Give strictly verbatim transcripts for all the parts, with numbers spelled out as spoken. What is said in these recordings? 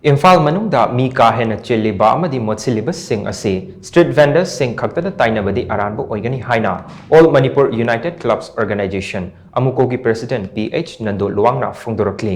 ꯏꯝꯐꯥꯜ ꯃꯅꯨꯡꯗ ꯃꯤ ꯀꯥ ꯍꯦꯟꯅ ꯆꯤꯜꯂꯤꯕ ꯑꯃꯗꯤ ꯃꯣꯠꯁꯤꯜꯂꯤꯕꯁꯤꯡ ꯑꯁꯤ street vendors ꯁꯤꯡ ꯈꯛꯇꯗ ꯇꯥꯏꯅꯕꯗꯤ ꯑꯔꯥꯟꯕ ꯑꯣꯏꯒꯅꯤ ꯍꯥꯏꯅ All Manipur United Clubs Organization, ꯑꯃꯨꯀꯣꯒꯤ president ꯄꯤ ꯑꯩꯆ ꯅꯟꯗꯣ ꯂꯨꯋꯥꯡꯅ ꯐꯣꯡꯗꯣꯔꯛꯂꯤ꯫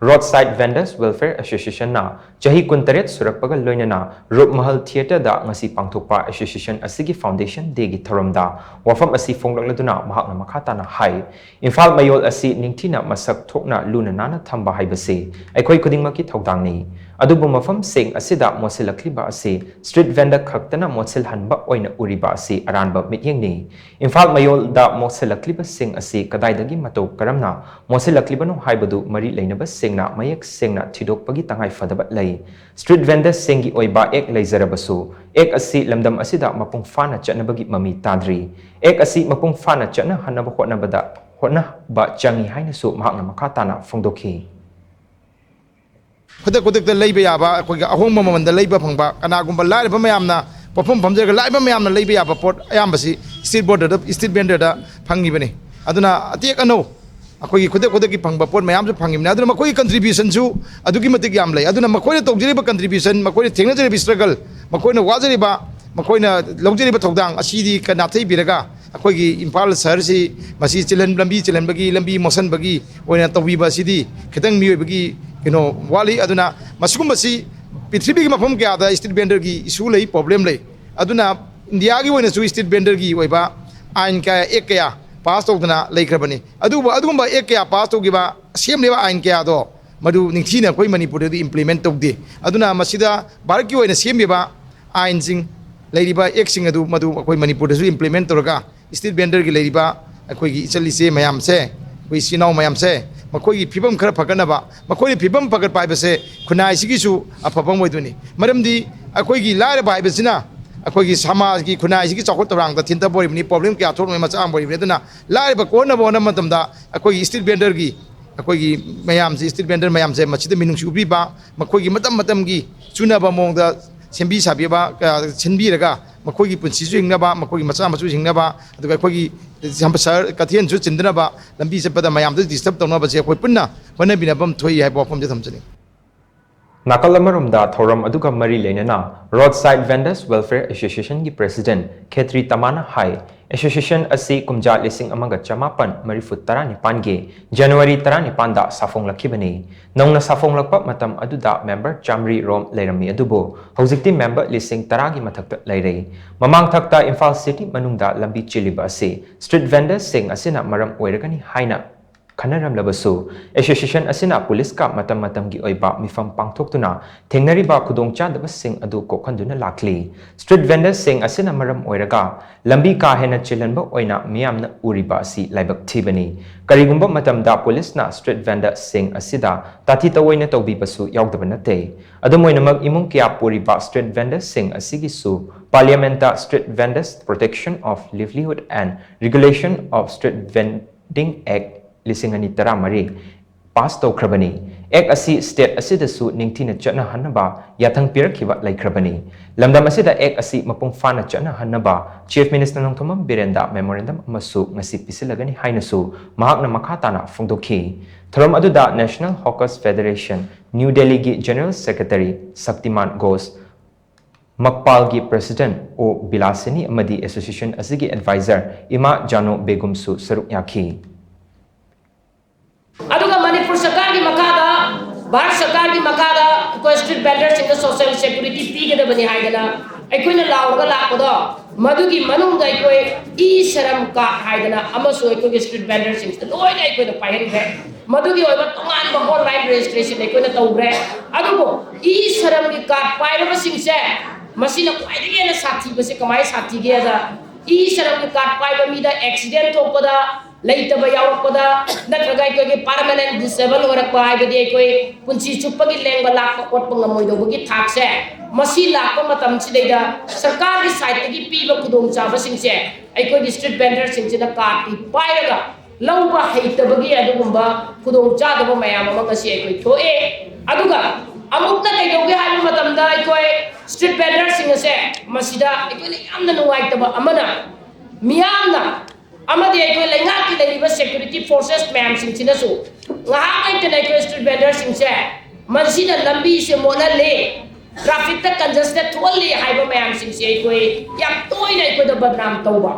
Roadside Vendors Welfare Association ꯅ ꯆꯍꯤ ꯀꯨꯟꯇꯔꯦꯠ ꯁꯨꯔꯛꯄꯒ ꯂꯣꯏꯅꯅ ꯔꯨꯞꯃꯍꯜ theatre ꯗ ꯉꯁꯤ ꯄꯥꯡꯊꯣꯛꯄ association ꯑꯁꯤꯒꯤ foundation day ꯒꯤ ꯊꯧꯔꯝꯗ ꯋꯥꯐꯝ ꯑꯁꯤ ꯐꯣꯡꯂꯛꯂꯗꯨꯅ ꯃꯍꯥꯛꯅ ꯃꯈꯥ ꯇꯥꯅ ꯍꯥꯏ, ꯏꯝꯐꯥꯜ ꯃꯌꯣꯜ ꯑꯁꯤ ꯅꯤꯡꯊꯤꯅ ꯃꯁꯛ ꯊꯣꯛꯅ ꯂꯨꯅ ꯅꯥꯟꯅ ꯊꯝꯕ ꯍꯥꯏꯕꯁꯤ ꯑꯩꯈꯣꯏ ꯈꯨꯗꯤꯡꯃꯛꯀꯤ ꯊꯧꯗꯥꯡꯅꯤ꯫ ꯑꯗꯨꯕꯨ ꯃꯐꯝꯁꯤꯡ ꯑꯁꯤꯗ ꯃꯣꯠꯁꯤꯜꯂꯛꯂꯤꯕ ꯑꯁꯤ street vendor ꯈꯛꯇꯅ ꯃꯣꯠꯁꯤꯜꯍꯟꯕ ꯑꯣꯏꯅ ꯎꯔꯤꯕ ꯑꯁꯤ ꯑꯔꯥꯟꯕ ꯃꯤꯠꯌꯦꯡꯅꯤ꯫ ꯏꯝꯐꯥꯜ ꯃꯌꯣꯜꯗ ꯃꯣꯠꯁꯤꯜꯂꯛꯂꯤꯕꯁꯤꯡ ꯑꯁꯤ ꯀꯗꯥꯏꯗꯒꯤ ꯃꯇꯧ ꯀꯔꯝꯅ ꯃꯣꯠꯁꯤꯜꯂꯛꯂꯤꯕꯅꯣ ꯍꯥꯏꯕꯗꯨ ꯃꯔꯤ ꯂꯩꯅꯕꯁꯤꯡꯅ ꯃꯌꯦꯛ ꯁꯦꯡꯅ ꯊꯤꯗꯣꯛꯄꯒꯤ ꯇꯉꯥꯏ ꯐꯗꯕ ꯂꯩ꯫ Street vendors ꯁꯤꯡꯒꯤ ꯑꯣꯏꯕ act ꯂꯩꯖꯔꯕꯁꯨ, act ꯑꯁꯤ ꯂꯝꯗꯝ ꯑꯁꯤꯗ ꯃꯄꯨꯡ ꯐꯥꯅ ꯆꯠꯅꯕꯒꯤ ꯃꯃꯤ ꯇꯥꯗ꯭ꯔꯤ꯫ Act ꯑꯁꯤ ꯃꯄꯨꯡ ꯐꯥꯅ ꯆꯠꯅꯍꯟꯅꯕ ꯍꯣꯠꯅꯕꯗ, ꯍꯣꯠꯅꯕ ꯆꯪꯏ ꯍꯥꯏꯅꯁꯨ ꯃꯍꯥꯛꯅ ꯃꯈꯥ ꯇꯥꯅ ꯐꯣꯡꯗꯣꯛꯈꯤ꯫ ꯈꯨꯗꯛ ꯈꯨꯗꯛꯇ ꯂꯩꯕ ꯌꯥꯕ, ꯑꯩꯈꯣꯏꯒꯤ ꯑꯍꯣꯡꯕ ꯃꯃꯜꯗ ꯂꯩꯕ ꯐꯪꯕ, ꯀꯅꯥꯒꯨꯝꯕ ꯂꯥꯏꯔꯕ ꯃꯌꯥꯝꯅ ꯄꯣꯠꯐꯝ ꯐꯝꯖꯔꯒ ꯂꯥꯏꯔꯕ ꯃꯌꯥꯝꯅ ꯂꯩꯕ ꯌꯥꯕ ꯄꯣꯠ ꯑꯌꯥꯝꯕꯁꯤ street vendor ꯗ, street vendor ꯗ ꯐꯪꯉꯤꯕꯅꯤ꯫ ꯑꯗꯨꯅ ꯑꯇꯦꯛ ꯑꯅꯧ ꯑꯩꯈꯣꯏꯒꯤ ꯈꯨꯗꯛ ꯈꯨꯗꯛꯀꯤ ꯐꯪꯕ ꯄꯣꯠ ꯃꯌꯥꯝꯁꯨ ꯐꯪꯉꯤꯕꯅꯤ꯫ ꯑꯗꯨꯅ ꯃꯈꯣꯏꯒꯤ contribution ꯁꯨ ꯑꯗꯨꯛꯀꯤ ꯃꯇꯤꯛ ꯌꯥꯝ ꯂꯩ꯫ ꯑꯗꯨꯅ ꯃꯈꯣꯏꯅ ꯇꯧꯖꯔꯤꯕ contribution, ꯃꯈꯣꯏꯅ ꯊꯦꯡꯅꯖꯔꯤꯕ struggle, ꯃꯈꯣꯏꯅ ꯋꯥꯖꯔꯤꯕ, ꯃꯈꯣꯏꯅ ꯂꯧꯖꯔꯤꯕ ꯊꯧꯗꯥꯡ ꯑꯁꯤꯗꯤ ꯈꯔ ꯅꯥꯊꯩꯕꯤꯔꯒ, ꯑꯩꯈꯣꯏꯒꯤ ꯏꯝꯐꯥꯜ ꯁꯍꯔꯁꯤ ꯃꯁꯤ ꯆꯤꯜꯍꯟ-, ꯂꯝꯕꯤ ꯆꯤꯜꯍꯟꯕꯒꯤ, ꯂꯝꯕꯤ ꯃꯣꯠꯁꯟꯕꯒꯤ ꯑꯣꯏꯅ ꯇꯧꯕꯤꯕ ꯑꯁꯤꯗꯤ ꯈꯤꯇꯪ ꯃꯤꯑꯣꯏꯕꯒꯤ ꯀꯩꯅꯣ ꯋꯥꯠꯂꯤ꯫ ꯑꯗꯨꯅ ꯃꯁꯤꯒꯨꯝꯕꯁꯤ ꯄ꯭ꯔꯤꯊꯤꯕꯤꯒꯤ ꯃꯐꯝ ꯀꯌꯥꯗ street vendor ꯒꯤ issue ꯂꯩ, problem ꯂꯩ꯫ ꯑꯗꯨꯅ ꯏꯟꯗꯤꯌꯥꯒꯤ ꯑꯣꯏꯅꯁꯨ street vendor ꯒꯤ ꯑꯣꯏꯕ ꯑꯥꯏꯟ ꯀꯌꯥ, act ꯀꯌꯥ pass ꯇꯧꯗꯅ ꯂꯩꯈ꯭ꯔꯕꯅꯤ꯫ ꯑꯗꯨꯕꯨ ꯑꯗꯨꯒꯨꯝꯕ act ꯀꯌꯥ pass ꯇꯧꯈꯤꯕ, ꯁꯦꯝꯂꯤꯕ ꯑꯥꯏꯟ ꯀꯌꯥꯗꯣ ꯃꯗꯨ ꯅꯤꯡꯊꯤꯅ ꯑꯩꯈꯣꯏ ꯃꯅꯤꯄꯨꯔꯗꯗꯤ implement ꯇꯧꯗꯦ꯫ ꯑꯗꯨꯅ ꯃꯁꯤꯗ ꯚꯥꯔꯠꯀꯤ ꯑꯣꯏꯅ ꯁꯦꯝꯂꯤꯕ ꯑꯥꯏꯟꯁꯤꯡ, ꯂꯩꯔꯤꯕ act ꯁꯤꯡ ꯑꯗꯨ ꯃꯗꯨ ꯑꯩꯈꯣꯏ ꯃꯅꯤꯄꯨꯔꯗꯁꯨ implement ꯇꯧꯔꯒ street vendor ꯒꯤ ꯂꯩꯔꯤꯕ ꯑꯩꯈꯣꯏꯒꯤ ꯏꯆꯜ ꯏꯆꯦ ꯃꯌꯥꯝꯁꯦ, ꯑꯩꯈꯣꯏ ꯏꯆꯤꯜ ꯏꯅꯥꯎ ꯃꯌꯥꯝꯁꯦ, ꯃꯈꯣꯏꯒꯤ ꯐꯤꯕꯝ ꯈꯔ ꯐꯒꯠꯅꯕ, ꯃꯈꯣꯏꯅ ꯐꯤꯕꯝ ꯐꯒꯠꯄ ꯍꯥꯏꯕꯁꯦ ꯈꯨꯟꯅꯥꯏꯁꯤꯒꯤꯁꯨ ꯑꯐꯕ ꯑꯃ ꯑꯣꯏꯗꯣꯏꯅꯤ꯫ ꯃꯔꯝꯗꯤ ꯑꯩꯈꯣꯏꯒꯤ ꯂꯥꯏꯔꯕ ꯍꯥꯏꯕꯁꯤꯅ ꯑꯩꯈꯣꯏꯒꯤ ꯁꯃꯥꯖꯒꯤ, ꯈꯨꯟꯅꯥꯏꯁꯤꯒꯤ ꯆꯥꯎꯈꯠ ꯊꯧꯔꯥꯡꯗ ꯊꯤꯟꯊꯕ ꯑꯣꯏꯔꯤꯕꯅꯤ, problem ꯀꯌꯥ ꯊꯣꯛꯂꯛꯄꯒꯤ ꯃꯆꯥꯛ ꯑꯃ ꯑꯣꯏꯔꯤꯕꯅꯤ꯫ ꯑꯗꯨꯅ ꯂꯥꯏꯔꯕ ꯀꯣꯛꯍꯟꯅꯕ ꯍꯣꯠꯅꯕ ꯃꯇꯝꯗ ꯑꯩꯈꯣꯏꯒꯤ street vendor ꯒꯤ, ꯑꯩꯈꯣꯏꯒꯤ ꯃꯌꯥꯝꯁꯦ, street vendor ꯃꯌꯥꯝꯁꯦ ꯃꯁꯤꯗ ꯃꯤꯅꯨꯡꯁꯤ ꯎꯠꯄꯤꯕ, ꯃꯈꯣꯏꯒꯤ ꯃꯇꯝ ꯃꯇꯝꯒꯤ ꯆꯨꯅꯕ ꯃꯑꯣꯡꯗ ꯁꯦꯝꯕꯤ ꯁꯥꯕꯤꯕ, ꯑ, ꯁꯤꯟꯕꯤꯔꯒ ꯃꯈꯣꯏꯒꯤ ꯄꯨꯟꯁꯤꯁꯨ ꯍꯤꯡꯅꯕ, ꯃꯈꯣꯏꯒꯤ ꯃꯆꯥ ꯃꯁꯨꯁꯨ ꯍꯤꯡꯅꯕ, ꯑꯗꯨꯒ ꯑꯩꯈꯣꯏꯒꯤ ꯁꯍꯔ ꯀꯩꯊꯦꯜꯁꯨ ꯆꯤꯟꯗꯅꯕ, ꯂꯝꯕꯤ ꯆꯠꯄꯗ ꯃꯌꯥꯝꯗ disturb ꯇꯧꯅꯕꯁꯦ ꯑꯩꯈꯣꯏ ꯄꯨꯟꯅ ꯍꯣꯠꯅꯕꯤꯅꯕ ꯑꯃ ꯊꯣꯛꯏ ꯍꯥꯏꯕ ꯋꯥꯐꯝꯁꯦ ꯊꯝꯖꯅꯤꯡꯏ꯫ ꯅꯥꯀꯜ ꯑꯃꯔꯣꯝꯗ ꯊꯧꯔꯝ ꯑꯗꯨꯒ ꯃꯔꯤ ꯂꯩꯅꯅ Roadside Vendors Welfare Associationꯒꯤ President ꯈꯦꯇ꯭ꯔꯤ ꯇꯃꯥꯅ ꯍꯥꯏ, association ꯑꯁꯤ ꯀꯨꯝꯖꯥ ꯂꯤꯁꯤꯡ ꯑꯃꯒ ꯆꯃꯥꯄꯟ ꯃꯔꯤꯐꯨ ꯇꯔꯥꯅꯤꯄꯥꯟꯒꯤ January ꯇꯔꯥꯅꯤꯄꯥꯟꯗ ꯁꯥꯐꯣꯡꯂꯛꯈꯤꯕꯅꯤ꯫ ꯅꯧꯅ ꯁꯥꯐꯣꯡꯂꯛꯄ ꯃꯇꯝ ꯑꯗꯨꯗ member ꯆꯥꯃꯔꯤ ꯔꯣꯝ ꯂꯩꯔꯝꯃꯤ, ꯑꯗꯨꯕꯨ ꯍꯧꯖꯤꯛꯇꯤ member ꯂꯤꯁꯤꯡ ꯇꯔꯥꯒꯤ ꯃꯊꯛꯇ ꯂꯩꯔꯦ꯫ ꯃꯃꯥꯡ ꯊꯛꯇ ꯏꯝꯐꯥꯜ city ꯃꯅꯨꯡꯗ ꯂꯝꯕꯤ ꯆꯦꯜꯂꯤꯕ ꯑꯁꯤ street vendorꯁꯤꯡ ꯑꯁꯤꯅ ꯃꯔꯝ ꯑꯣꯏꯔꯒꯅꯤ ꯍꯥꯏꯅ ꯈꯟꯅꯔꯝꯂꯕꯁꯨ, association ꯑꯁꯤꯅ ꯄꯨꯂꯤꯁꯀ ꯃꯇꯝ ꯃꯇꯝꯒꯤ ꯑꯣꯏꯕ ꯃꯤꯐꯝ ꯄꯥꯡꯊꯣꯛꯇꯨꯅ ꯊꯦꯡꯅꯔꯤꯕ ꯈꯨꯗꯣꯡꯆꯥꯗꯕꯁꯤꯡ ꯑꯗꯨ ꯀꯣꯛꯍꯟꯗꯨꯅ ꯂꯥꯛꯂꯤ꯫ Street vendorꯁꯤꯡ ꯑꯁꯤꯅ ꯃꯔꯝ ꯑꯣꯏꯔꯒ ꯂꯝꯕꯤ ꯀꯥ ꯍꯦꯟꯅ ꯆꯤꯜꯍꯟꯕ ꯑꯣꯏꯅ ꯃꯤꯌꯥꯝꯅ ꯎꯔꯤꯕ ꯑꯁꯤ ꯂꯥꯏꯕꯛ ꯊꯤꯕꯅꯤ꯫ ꯀꯔꯤꯒꯨꯝꯕ ꯃꯇꯝꯗ ꯄꯨꯂꯤꯁꯅ street vendorꯁꯤꯡ ꯑꯁꯤꯗ ꯇꯥꯊꯤ ꯇꯧꯑꯣꯏꯅ ꯇꯧꯕꯤꯕꯁꯨ ꯌꯥꯎꯗꯕ ꯅꯠꯇꯦ꯫ ꯑꯗꯨꯝ ꯑꯣꯏꯅꯃꯛ, ꯏꯃꯨꯡ ꯀꯌꯥ ꯄꯨꯔꯤꯕ street vendorꯁꯤꯡ ꯑꯁꯤꯒꯤꯁꯨ Parliamentꯇ Street Vendors Protection of Livelihood and Regulation of Street Vending Act ꯂꯤꯁꯤꯡ ꯑꯅꯤ ꯇꯔꯥꯃꯔꯤ pass ꯇꯧꯈ꯭ꯔꯕꯅꯤ꯫ Act ꯑꯁꯤ state ꯑꯁꯤꯗꯁꯨ ꯅꯤꯡꯊꯤꯅ ꯆꯠꯅꯍꯟꯅꯕ ꯌꯥꯊꯪ ꯄꯤꯔꯛꯈꯤꯕ ꯂꯩꯈ꯭ꯔꯕꯅꯤ꯫ ꯂꯝꯗꯝ ꯑꯁꯤꯗ Act ꯑꯁꯤ ꯃꯄꯨꯡ ꯐꯥꯅ ꯆꯠꯅꯍꯟꯅꯕ Chief Minister ꯅꯣꯡꯊꯣꯝꯕꯝ ꯕꯤꯔꯦꯟꯗ memorandum ꯑꯃꯁꯨ ꯉꯁꯤ ꯄꯤꯁꯤꯜꯂꯒꯅꯤ ꯍꯥꯏꯅꯁꯨ ꯃꯍꯥꯛꯅ ꯃꯈꯥ ꯇꯥꯅ ꯐꯣꯡꯗꯣꯛꯈꯤ꯫ ꯊꯧꯔꯝ ꯑꯗꯨꯗ National Hawkers Federation, New Delhiꯒꯤ General Secretary Shaktimaan Ghosh, ꯃꯛꯄꯥꯜꯒꯤ President ꯑꯣ ꯕꯤꯂꯥꯁꯤꯅꯤ ꯑꯃꯗꯤ association ꯑꯁꯤꯒꯤ advisor ꯏꯃꯥ ꯖꯥꯅꯣ ꯕꯦꯒꯨꯝꯁꯨ ꯁꯔꯨꯛ ꯌꯥꯈꯤ꯫ ꯑꯗꯨꯒ ꯃꯅꯤꯄꯨꯔ ꯁꯔꯀꯥꯔꯒꯤ ꯃꯈꯥꯗ, ꯚꯥꯔꯠ ꯁꯔꯀꯥꯔꯒꯤ ꯃꯈꯥꯗ ꯑꯩꯈꯣꯏ street vendorꯁꯤꯡꯗ social security ꯄꯤꯒꯗꯕꯅꯤ ꯍꯥꯏꯗꯅ ꯑꯩꯈꯣꯏꯅ ꯂꯥꯎꯔꯒ ꯂꯥꯛꯄꯗꯣ, ꯃꯗꯨꯒꯤ ꯃꯅꯨꯡꯗ ꯑꯩꯈꯣꯏ E-Shram card ꯍꯥꯏꯗꯅ ꯑꯃꯁꯨ ꯑꯩꯈꯣꯏꯒꯤ street vendorꯁꯤꯡꯁꯤꯗ ꯂꯣꯏꯅ ꯑꯩꯈꯣꯏꯅ ꯄꯥꯏꯍꯟꯈ꯭ꯔꯦ꯫ ꯃꯗꯨꯒꯤ ꯑꯣꯏꯕ ꯇꯣꯉꯥꯟꯕ online registration ꯑꯩꯈꯣꯏꯅ ꯇꯧꯈ꯭ꯔꯦ꯫ ꯑꯗꯨꯕꯨ E-Shramꯒꯤ card ꯄꯥꯏꯔꯕꯁꯤꯡꯁꯦ, ꯃꯁꯤꯅ ꯈ꯭ꯋꯥꯏꯗꯒꯤ ꯍꯦꯟꯅ ꯁꯥꯊꯤꯕꯁꯦ ꯀꯃꯥꯏꯅ ꯁꯥꯊꯤꯒꯦꯗ, E-Shramꯒꯤ card ꯄꯥꯏꯕ ꯃꯤꯗ accident ꯊꯣꯛꯄꯗ, ꯂꯩꯇꯕ ꯌꯥꯎꯔꯛꯄꯗ, ꯅꯠꯇ꯭ꯔꯒ ꯑꯩꯈꯣꯏꯒꯤ permanent disable ꯑꯣꯏꯔꯛꯄ, ꯍꯥꯏꯕꯗꯤ ꯑꯩꯈꯣꯏ ꯄꯨꯟꯁꯤ ꯆꯨꯞꯄꯒꯤ ꯂꯦꯡꯕ ꯂꯥꯛꯄ ꯑꯣꯠꯄ ꯉꯝꯃꯣꯏꯗꯧꯕꯒꯤ ꯊꯥꯛꯁꯦ, ꯃꯁꯤ ꯂꯥꯛꯄ ꯃꯇꯝꯁꯤꯗꯩꯗ ꯁꯔꯀꯥꯔꯒꯤ sideꯇꯒꯤ ꯄꯤꯕ ꯈꯨꯗꯣꯡꯆꯥꯕꯁꯤꯡꯁꯦ ꯑꯩꯈꯣꯏꯒꯤ street vendorꯁꯤꯡꯁꯤꯅ cardꯇꯤ ꯄꯥꯏꯔꯒ ꯂꯧꯕ ꯍꯩꯇꯕꯒꯤ ꯑꯗꯨꯒꯨꯝꯕ ꯈꯨꯗꯣꯡꯆꯥꯗꯕ ꯃꯌꯥꯝ ꯑꯃ ꯉꯁꯤ ꯑꯩꯈꯣꯏ ꯊꯣꯛꯑꯦ꯫ ꯑꯗꯨꯒ ꯑꯃꯨꯛꯅ ꯀꯩꯗꯧꯒꯦ ꯍꯥꯏꯕ ꯃꯇꯝꯗ, ꯑꯩꯈꯣꯏ street vendorꯁꯤꯡ ꯑꯁꯦ, ꯃꯁꯤꯗ ꯑꯩꯈꯣꯏꯅ ꯌꯥꯝꯅ ꯅꯨꯡꯉꯥꯏꯇꯕ ꯑꯃꯅ, ꯃꯤꯌꯥꯝꯅ ꯑꯃꯗꯤ ꯑꯩꯈꯣꯏ ꯂꯩꯉꯥꯛꯀꯤ ꯂꯩꯔꯤꯕ security forces ꯃꯌꯥꯝꯁꯤꯡꯁꯤꯅꯁꯨ ꯉꯥꯏꯍꯥꯛ ꯂꯩꯇꯅ ꯑꯩꯈꯣꯏ street vendorꯁꯤꯡꯁꯦ ꯃꯁꯤꯅ ꯂꯝꯕꯤꯁꯦ ꯃꯣꯠꯍꯜꯂꯤ, ꯇ꯭ꯔꯥꯐꯤꯛꯇ ꯀꯟꯖꯦꯁꯇꯦꯠ ꯊꯣꯛꯍꯜꯂꯤ ꯍꯥꯏꯕ ꯃꯌꯥꯝꯁꯤꯡꯁꯦ ꯑꯩꯈꯣꯏ ꯌꯥꯝ ꯇꯣꯏꯅ ꯑꯩꯈꯣꯏꯗ ꯕꯗꯅꯥꯝ ꯇꯧꯕ꯫